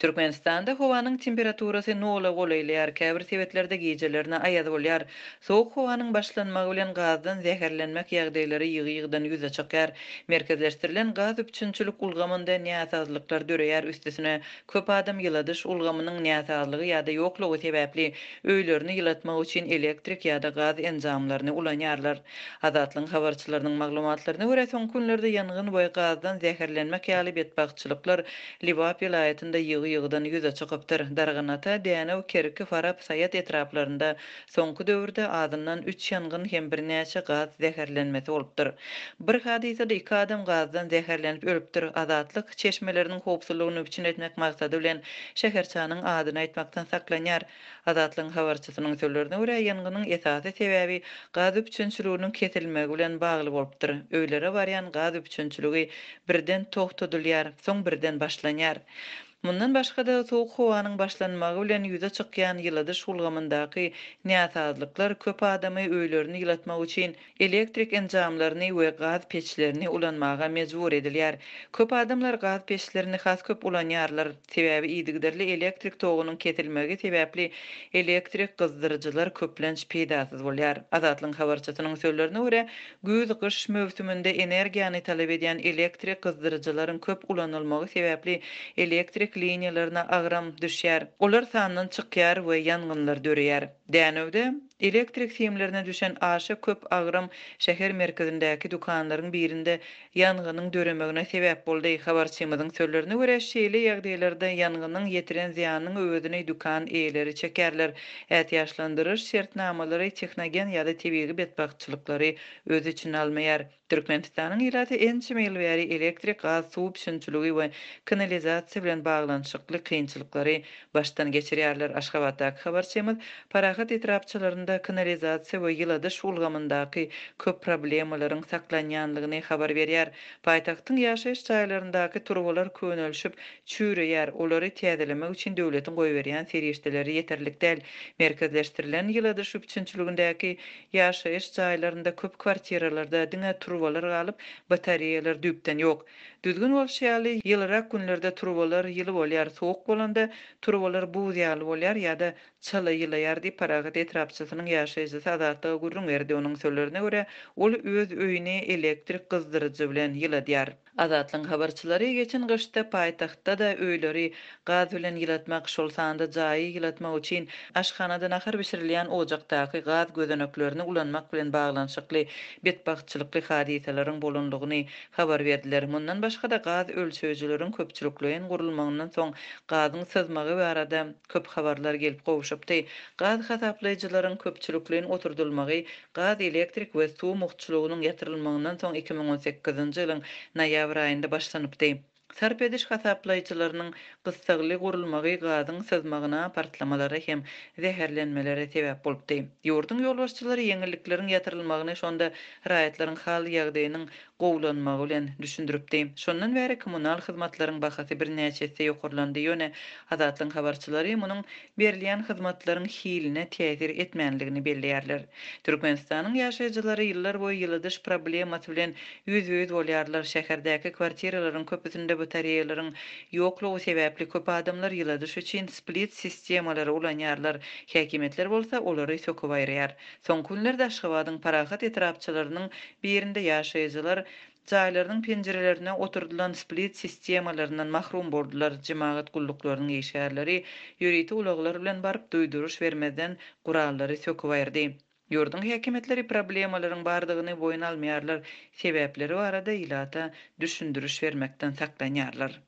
Türkmenistanda howanyň temperaturasy nola golaýlaýar, käbir sebitlerde gijelerine aýaz bolýar. Sowuk howanyň başlanmagy bilen gazdan zäherlenmek ýagdaýlary ýygy-ýygydan ýüze çykýar. Merkezleşdirilen gaz üpjünçilik ulgamynda näsazlyklar döreýär, üstesine, köp adam ýyladyş ulgamynyň näsazlygy ýa-da ýoklugy sebäpli öýlerini ýylatmak üçin elektrik ýa-da gaz enjamlaryny ulanýarlar. Azatlygyň habarçylarynyň maglumatlaryna görä, soňky günlerde ýangyn we gazdan zäherlenmek ýaly betbagtçylyklar Lebap welaýatynda ýygy-ýygydan ýüze çykypdyr. Darganata, Dänew, Kerki, Farap, Saýat etraplarynda soňky döwürde azyndan üç ýangyn hem birnäçe gaz zäherlenmesi bolupdyr. Bir hadysada iki adam gazdan zäherlenip ölüpdir. Azatlyk, çeşmeleriniň howpsuzlygyny üpjün etmek maksady bilen, şäherçäniň adyny aýtmakdan saklanýar. Azatlygyň habarçysynyň sözlerine görä, ýangynyň esasy sebäbi gaz üpjünçiliginiň kesilmegi bilen bagly bolupdyr. Öýlere barýan gaz üpjünçiligi birden togtadylýar, soň birden başlanýar. Mundan başga-da, sowuk howanyň başlanmagy bilen ýüze çykýan ýyladyş ulgamyndaky näsazlyklar köp adamy öýlerini ýylatmak üçin Elektrik enjamlaryny we gaz peçlerini ulanmaga mejbur edilýär. Köp adamlar gaz peçlerini has köp ulanýarlar, sebäbi yzygiderli elektrik togunyň kesilmegi sebäpli elektrik gyzdyryjylar köplenç peýdasyz bolýar. Azatlygyň habarçysynyň sözlerine görä, güýz-gyş möwsüminde energiýany talap edýän elektrik gyzdyryjylaryň köp ulanylmagy sebäpli elektrik liniýalaryna agram düşýär, olar sandan çykýar we ýangynlar döreýär. Dänewde Elektrik simlerine düşen aşa köp agram şäher merkezindäki dükanlaryň birinde ýangynyň döremegine sebäp boldy. Habarçymyzyň sözlerine görä, şeýle ýagdaýlarda ýangynyň ýetiren zyýanynyň öwezini dükan eýeleri çekerler. Ätiýaçlandyryş şertnamalary tehnogen ýa-da tebigy betbagtçylyklary öz içine almaýar. Türkmenistanyň ilaty ençeme ýyl bäri elektrik, gaz, suw üpjünçiligi we kanalizasiýa bilen baglanyşykly kynçylyklary başdan geçirýärler. Aşgabatdaky habarçymyz Parahat etrapçalarynda kanalizasiýa we ýyladyş ulgamyndaky köp problemalaryň saklanýanlygyny habar berýär. Paýtagtyň ýaşaýyş jaýlaryndaky turbalar könelişip, çüýreýär, olary täzelemek üçin döwletiň goýberýän serişdeleri ýeterlik däl. Merkezleşdirilen ýyladyş üpjünçiligindäki Ýaşaýyş jaýlarynda köp kwartiralarda diňe turbalar galyp, batareýalar düýpden ýok. Düzgün bolşy ýaly, ýylyrak günlerde turbalar ýyly bolýar, sowuk bolanda turbalar buz ýaly bolýar ýa-da çala ýylaýar diýip, Parahat etrapçasynyň ýaşaýjysy Azatlyga gürrüň berdi. Onuň sözlerine görä, ol öz öýüni elektrik gyzdyryjy bilen ýyladýar. Azatlygyň habarçylary geçen gyşda paýtagtda-da öýleri gaz bilen ýylatmak, şol sanda jaýy ýylatmak üçin aşhanada nahar bişirilýän ojakdaky gaz gözeneklerini ulanmak bilen baglanyşykly betbagtçylykly hadysalaryň bolanlygyny habar berdiler. Mundan başga-da, gaz ölçeýjileriň köpçülikleýin gurulmagyndan soň gazyň syzmagy barada köp habarlar gelip gowşupdy. Gaz hasaplaýjylaryň köpçülikleýin oturdylmagy gaz, elektrik we suw mugtçulygynyň ýatyrylmagyndan soň 2018-nji ýylyň noýabr aýynda başlanypdy. Sarp ediş hasaplaýjylarynyň gyssagly gurulmagy gazyň syzmagyna, partlamalara hem zäherlenmelere sebäp bolupdy. Ýurduň ýolbaşçylary ýeňillikleriň ýatyrylmagyny şonda raýatlaryň hal-ýagdaýynyň gowulanmagy bilen düşündiripdi. Şondan bäri kommunal hyzmatlaryň bahasy birnäçe esse ýokarlandy, ýöne Azatlygyň habarçylary munuň berilýän hyzmatlaryň hiline täsir etmänligini belleýärler. Türkmenistanyň ýaşaýjylary ýyllarboýy ýyladyş problemasy bilen ýüzbe-ýüz bolýarlar, şäherdäki kwartiralaryň köpüsinde batareýalaryň ýoklugy sebäpli köp adamlar ýyladyş üçin split sistemalary ulanýarlar, häkimiýetler bolsa olary söküp aýyrýar. Soňky günlerde Aşgabadyň Parahat etrapçalarynyň birinde ýaşaýjylar jaýlarynyň penjirelerine oturdylan split sistemalaryndan mahrum boldular, jemagat gulluklarynyň işgärleri ýörite ulaglar bilen baryp, duýduryş bermezden gurallary söküp aýyrdy. Ýurduň häkimiýetleri problemalaryň bardygyny boýun almaýarlar, sebäpleri barada ilata düşündiriş bermekden saklanýarlar.